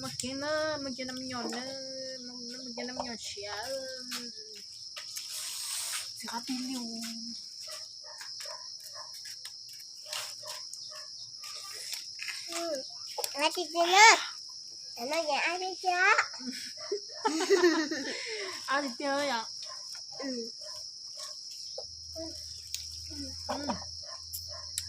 Muaj kiag na, muaj kiag nab nyom na, muaj kiag nab nyom siav. Txiv qab tij liu. Ab tiag tiag na. Ab tiag tiag yom.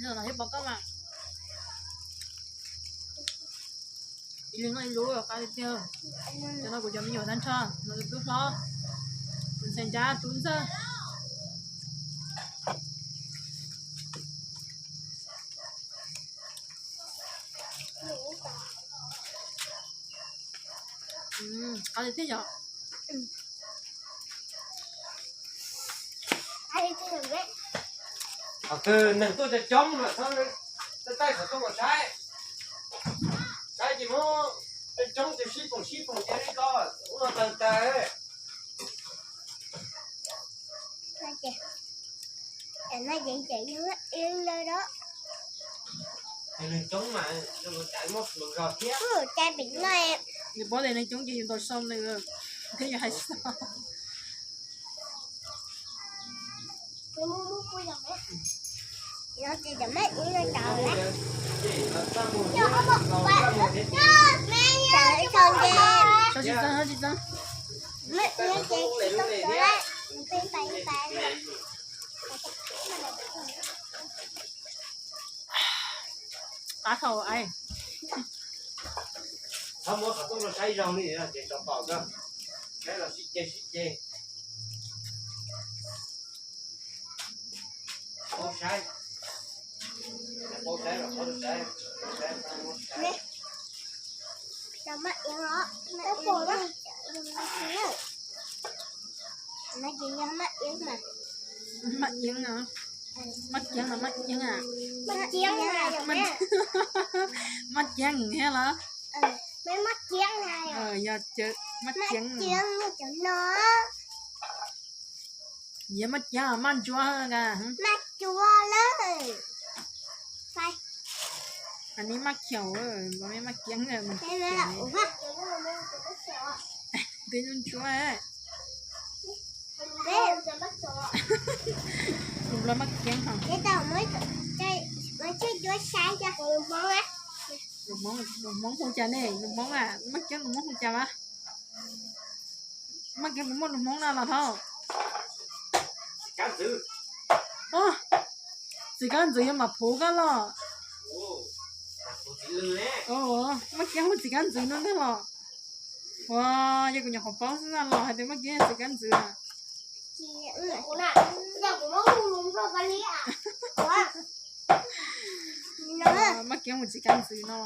Noj los thiab pom koj mas. Ib li noj ib lub qab tiag tiag. Cov no kuv cov me nyuam tag nrho, no tus tub hlob, tus ntxhais ncab tub ntxawg. Qab tiag tiag yom. Qhov twg neeg tuaj coob coob mas txhob taij qhov rooj los saib. Saib ces muab coob coob ces sib poom sib poom ces li ko, ua tawg tawg. Neeg coob mas cai muab lus zog thiab. Nws paub tias neeg coob ces yus ntaus sau nws thiab yus hais xwb. Tsis txeeb, tsis txeeb. Qab thaum ai. Txhob muab qhov rooj no saib zoo li ces tso pom koj. Saib los sib ceg sib ceg. Paub saib. Paub saib los paub saib. Paub saib, paub saib. Maj Ceeb os, Maj Ceeb. Maj Ceeb no, Maj Ceeb no, Maj Ceeb a. Maj Ceeb, Maj Ceeb thiab los? Maj Ceeb, yog Maj Ceeb. Yog Maj Ceeb, Maj Ntsuab. Maj Ntsuab lawm. Ni Maj Khiaum, Maj Ceeb. Twb Ntsuab. Tus Nplog Maj Ceeb hos. Lus Hmoob, lus Hmoob hu cas ne? Lus Hmoob a, Maj Ceeb lus Hmoob hu cas mas? Maj Ceeb puas muaj lus Hmoob no los thaub? Txiv kab ntxwv yuav mam phuv koj los. Maj Ceeb hu txiv kab ntxwv no ntag los. Ua, yog kuv nyuam qhuav paub xwb los hais tias Maj Ceeb yog txiv kab ntxwv. Maj Ceeb hu txiv kab ntxwv no.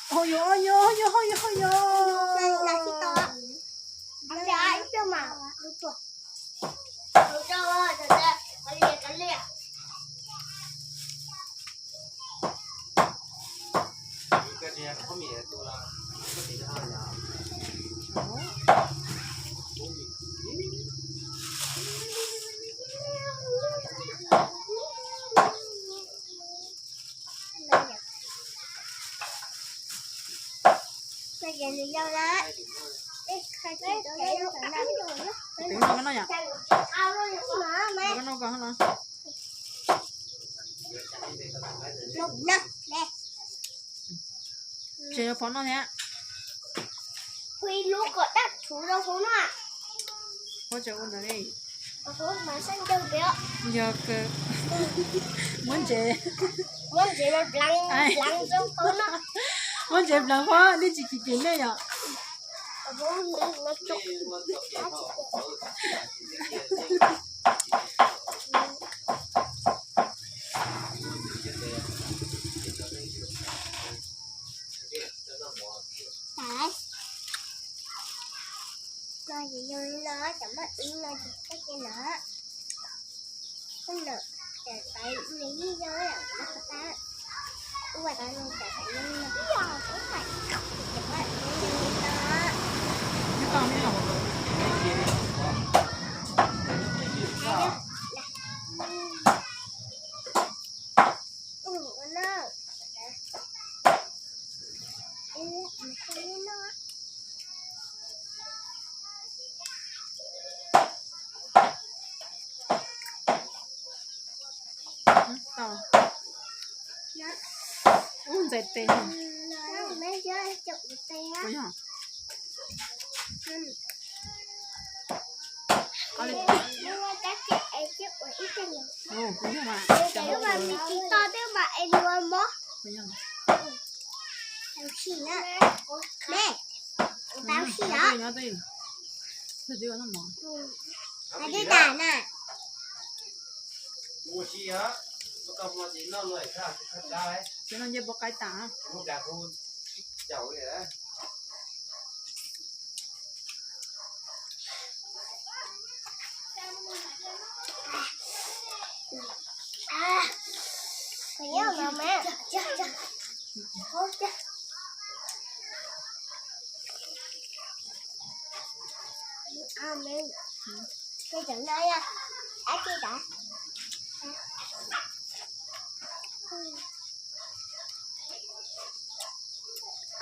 Ho yuav, ho yuav, ho yuav, ho yuav, ho yuav. Koj noj ko no. Tseem yuav phom noj thiab. Hu ib lub kom daj rhuv rau hauv no. Ua tseem ua ntawd li. Yog muab ntsev, muab ntsev plav, muab ntsev plav pob, nej tsis kim kim nej yom. No ces zoo li no, cov maj ceeb no ces txhob cia no. Ub no, cov taiv nws yeej yog no qhov tab. Ub, ua tau no cov taiv no, cov maj ceeb zoo li no. Ub, ntxais tes. Yog. Ub, kuv yog mas. Nyob twj. Twb tas na. Ces no nce puas qaib tas.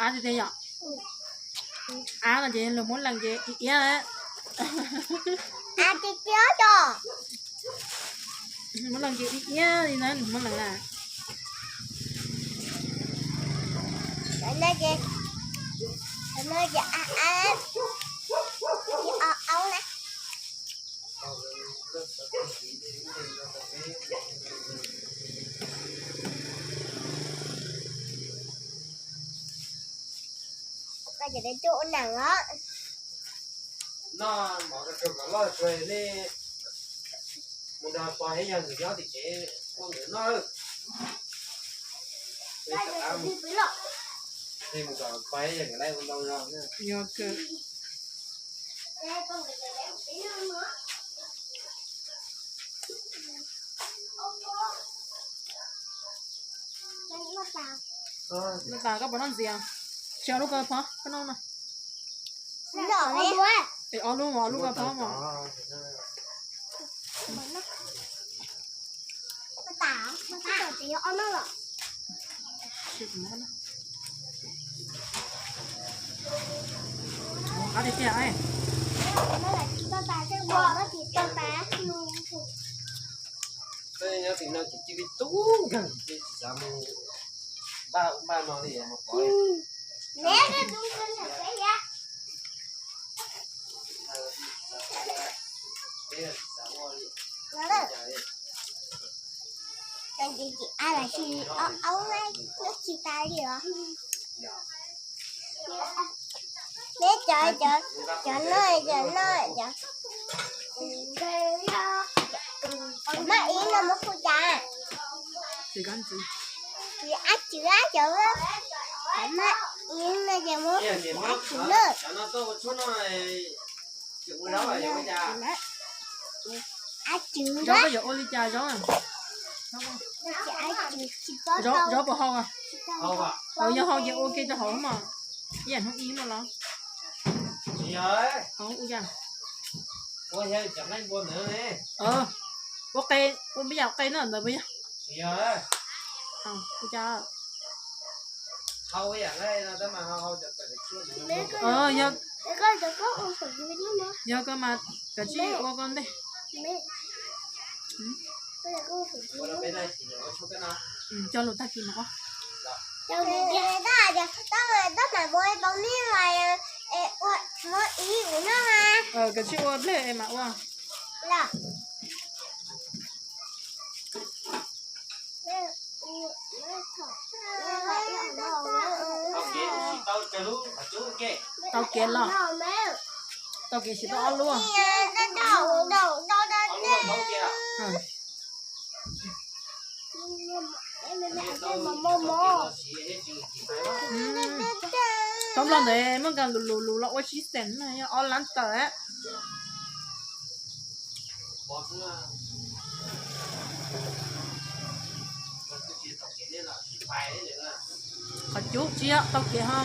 Av tiag tiag yom. Av no ces luag muab lees ces iab iab. Av tiag tiag os. Muab lees ces iab iab li na, muab lees na. Cov no ces, cov no ces av, av, ces au au na. Koj ces peb tuaj ua neeg os. No mov koj kom loj tsuag nej mus nrog pog thiab yawg nkawd nyob tim tsev ua nkawd noj. Nej mus kom pog thiab yawg nkawd lawv ua ntau zog. Yog kawg. Noj tas koj puas noj ntxiv? Tsis ob lub ko pov koj noj no. Es ob lub, ob lub ko pov mas. Qab tiag tiag. Nyob tim no ces cia li tub nkeeg ces tsis xav mus npaj ub npaj no li os. Ces ces av los sis aub aub tsis tas li os. Neb cov, cov no, cov no, cov maj ib no muab hu cas? Ab tswv, cov maj ib no ces muab ab tswv na. Ab tswv, zaub koj yuav ua li cas zaub? Zaub puas hau? Hauv yog hau ces ua ke rau hauv mas, ib yam hnub ib mas los. Ua cas? Ua qe, ua me yam qe no ntawd puas yog? Ua cas? Yog, yog koj mas kav tsij ua koj ntej. Coj lus tag kis no. Kav tsij ua dlej es mam ua. Tau kev los, tau kev tsis tau ob lub. Thaum nplog ntawd muaj nkas lus lus lus los ua tsib xees no yog ob lab tawm. Qhov cub tsis yog tau kev ho,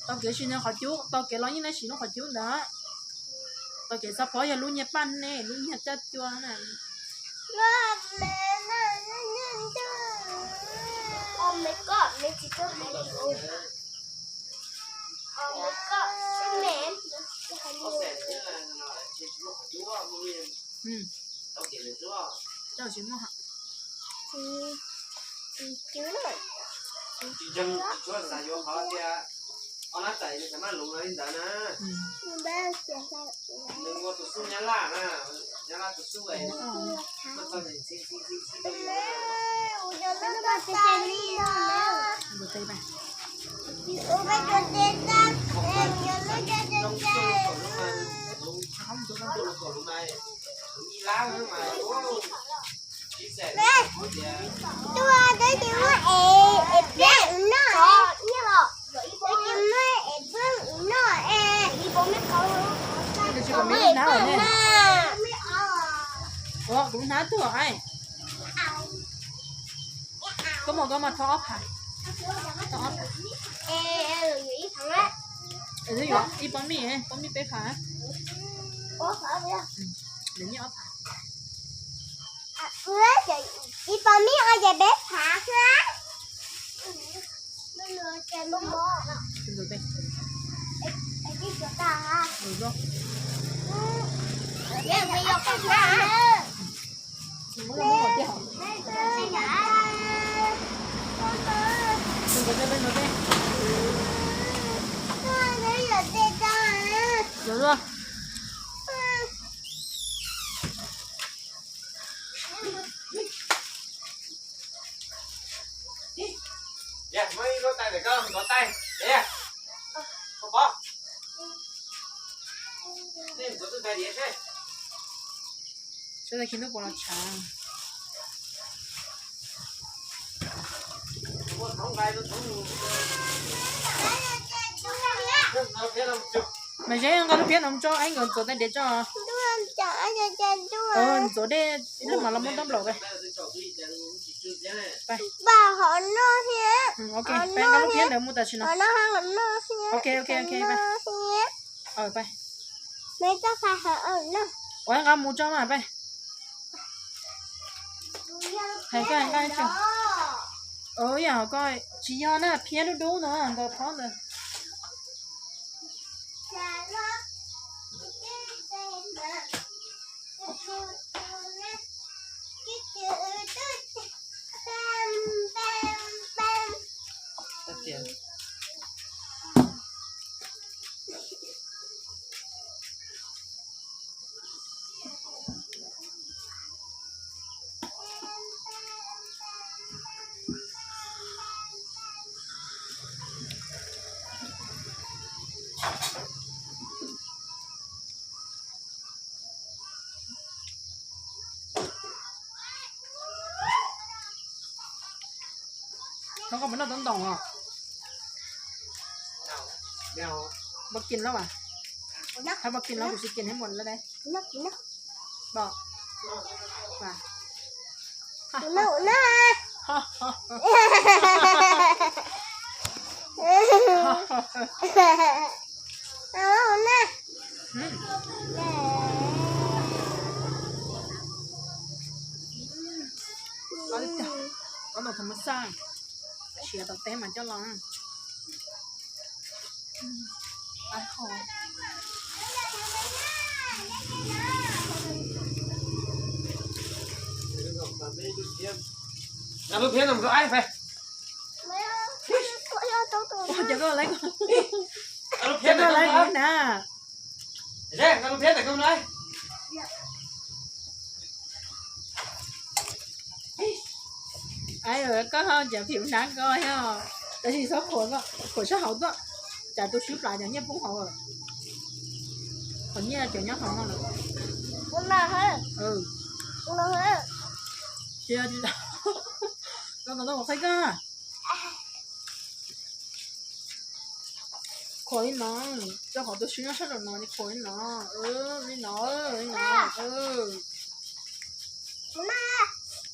tau kev tsis yog qhov cub, tau kev los yeej nej siv lub qhov cub ntawd. Tau kev txhob pov yog lub nyiaj paj nej, lub nyiaj caj cua na. Tsis ntseeg tsis tshua xav yuav qhov tias ob lab tais xav maj luv no li ntawd na. Nws ua tus xub nyab laj na, nyab laj tus xub es muaj txoj ntxhib ntxhib ntxhib ntxhib rau yus na. Ib lab mas ib xees tias Ua kuv hnab tuaj ai. Koj muaj koj mas thov ob phav. Thov ob phav. Twb yuav ib pob mij, pob mij peb phav. Lawv nyiaj ob phav. Ib pob mij ob ces peb phav. Sawv daws khi ntub puas los tshav. Mas Zeb nqa lub phiab no tso, es nkawd ntxuav tej dej tso. Ntxuav dej ib lub mas los muab ntaub nplaum. Ok, nqa lub phiab ntawd mus tam sim no. Ok, ok, ok. Ua nqa mus tso mas peb. Hais koj nqa tso. Yam ko tsis yog na, phiab dub dub no ntawd phob ntawd. Thov koj mus noj tau ntoos os. Npau kis lawm as. Thov npau kis lawm, kuv tsis kis hais muaj lawm dai. Koj ntoo thov mab xaj, siav tom teb mas coj los. Nqa lub phiab no mus rau aib peb. Ces koj laiv, ces koj laiv na. Nqa lub phiab ntawm koj no. Koj ho cov phim hnav ko yog, tab sis txhob khuam, khuam sab hauv tuaj, tsam tus swb plam cov nyiaj poob hauv. Qhov nyiaj cov nyob hauv no lawm. Koj tos ntawm ua qhaib koj. Khuam li no, rau qhov tus swb nyob sab nraum no, khuam li no, li no, li no.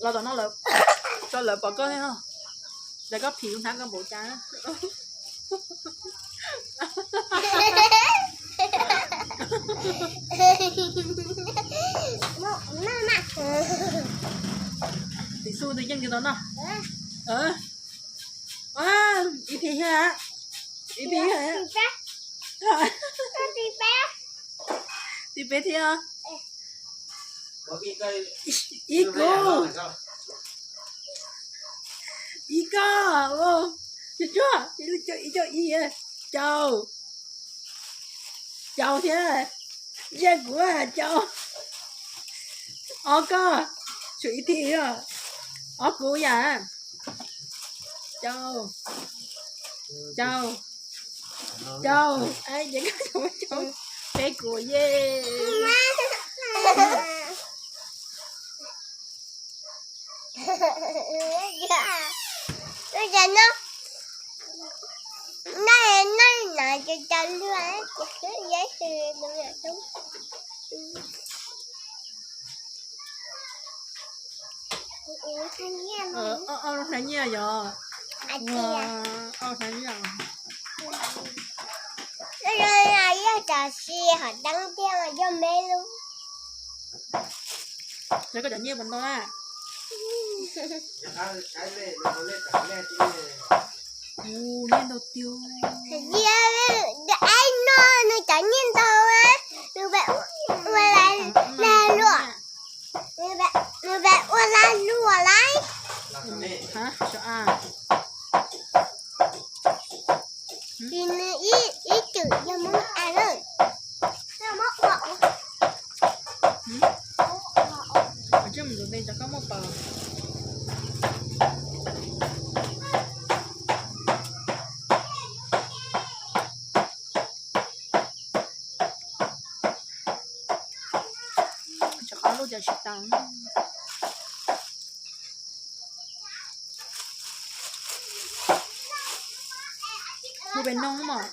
Los tom no lawv, tso lawv pom koj thiab, lawv koj phim hnav koj npaum cas. Tus yeej tus tau noj. Ib thim thiab, ib thim thiab, thim peb thiab. Ib kuv, ib koj, cuaj cuaj, ib cuaj ib, rau, rau thiab, ntsia kuv, rau, ob koj, tshuav ib thim, ob kuv yam, rau, rau, rau, rau, peb kuv ye. Ob lub hnab nyiaj yog, ob lub hnab nyiaj. Yog cov si hom deeb tiag mas yog me lub. Yog koj cov nyiaj puas ntau na? Nyiaj ntau tiag. Nws cov nyiaj ntau, nws ua lag luam, nws ua lag luam lauj. Ces nws ib txwm yog muab a lawm. Rov qab lub cov tsis tau. Hu pem no mas.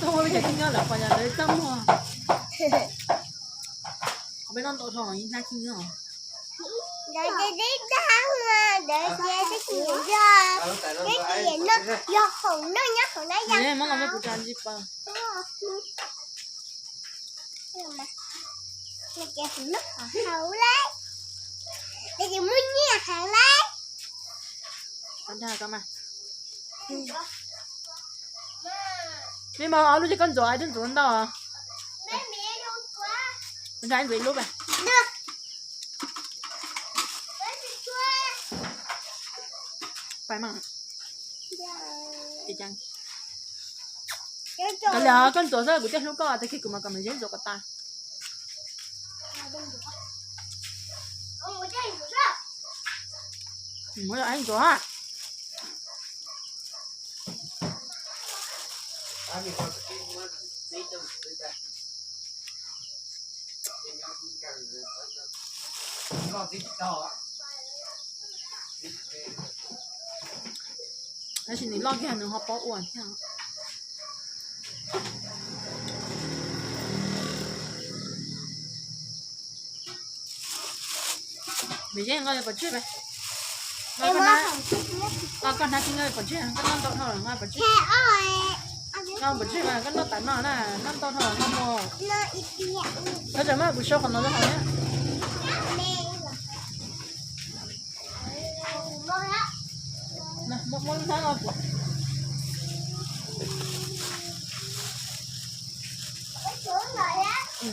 Tau ua li cas khib nyob lawm pas yog lawv txaj muag. Qhov peb noj ntau dhau ib hnab khib nyob. Yog hauv no nyob hauv na yog. Muab los rau kuv tso ntsis pas. Hauv lawm. Ces muaj nyiaj heev lawm. Me mas ob lub ces koj ntxuav twb ntxuav ntau. Ntxuav ib lub pas. Pais mas. Kav liam koj ntxuav xwb, kuv thiaj hlub koj, tag kis kuv mam kom Maiv Zeb ntxuav kom tas. Muab ib ntxuav. Tab sis nws loj kiag nws ho paub ua thiab. Maiv Zeb nqa pov tseg, koj hnab khib nyob pov tseg, koj noj ntau dhau lawm nqa pov tseg. Nqa pov tseg mas koj noj tas no na, noj ntau dhau lawm nqa mus. Thov txim mas kuv sau qhov no rau hauv na. Muab lub hnab no kuv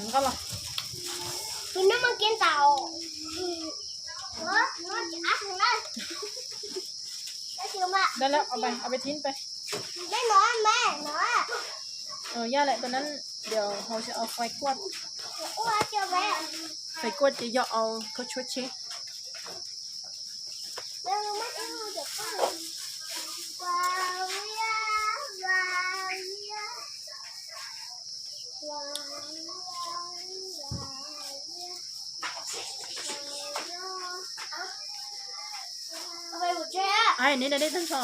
nqa los. Tus no mas kiag ntau. Dale, au pais, au pais thib pais. Yaj lawm tus nab, điều hauv sẽ au phai kuaj. Phai kuaj ces yog au khaub tshuab tsheb. Ai, neb da dej tag nrho.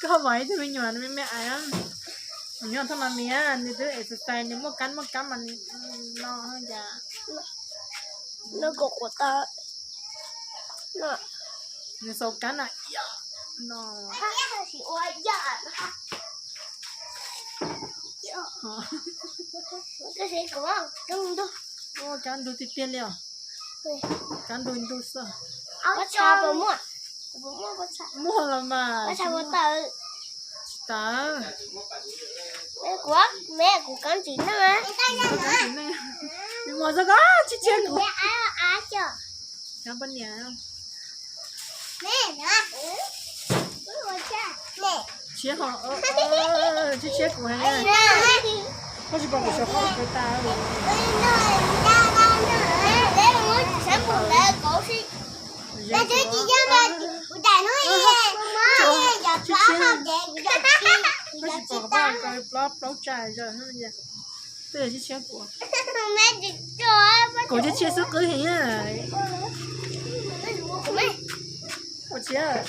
Koj vam ib tug me nyuam me me ais, nws nyob thaj ma mias, nws twb exercise, nws muaj kab muaj kab mas nws no cas. Nws xaus kab na no. Kab ntug tiag tiag li os. Kab ntug ntug xwb. Muaj los mas. Tsis tawv. Kuv me kuv kab ntsis neej. Kuv kab ntsis neej. Me muag xwb koj tsis tshiab kuv. Kab poj niam. Tshiab ho, tshiab tshiab kuv heev. Koj tsis pom kuv suav qab kawg tas. Koj tsis pom paj kaw plaub plaub tsa zog. Twb yog tshiab tshiab kuv. Kuv tshiab tshiab xwb qwb heev. Ua tshiab.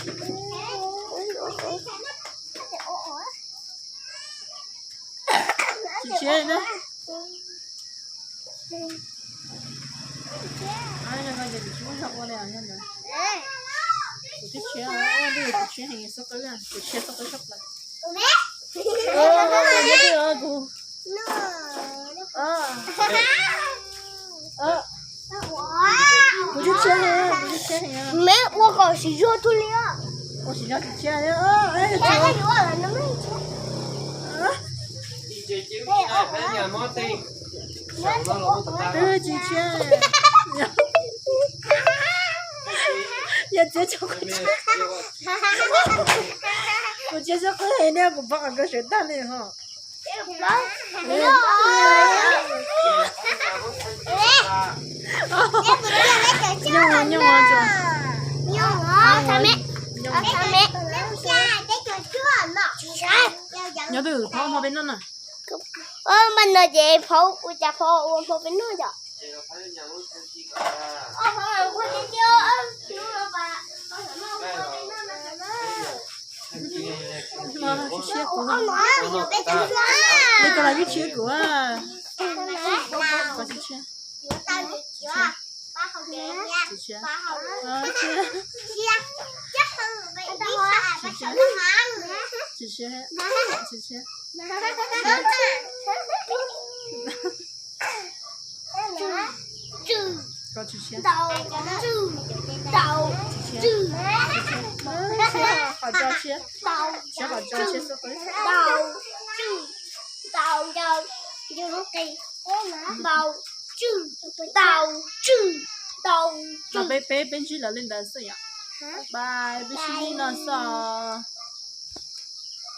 Tsis tshiab na. Kuv twb tshiab, kuv tshiab heev xwb qwb, kuv tshiab xwb qwb tshaj plaws. Kuv Kuv twb tshiab heev, kuv twb tshiab heev. Me ua kom siv zog tug li os. Ua siv zog tsis tshiab. Twb tsis tshiab. Yog txiav tso, kuv tshiab xwb qwb heev ne, kuv pom qhov kawg sawv tag li ho. Nyob twg, phob hmo peb noj na. Npaj no ces phob ua cas phob ua hmo peb noj yom. Li ko los twb tshiab kuv. Koj tsis tshiab. Tsis tshiab. Tsis tshiab. Tsis tshiab. Tsis tshiab. Koj tsis tshiab. Tsis tshiab. Qhov tso tshiab. Tshiab qhov tso tshiab xwb. Los peb, peb, peb ntsib lawv li ntawd xwb yom. Bye, peb sib ntsib no xwb os.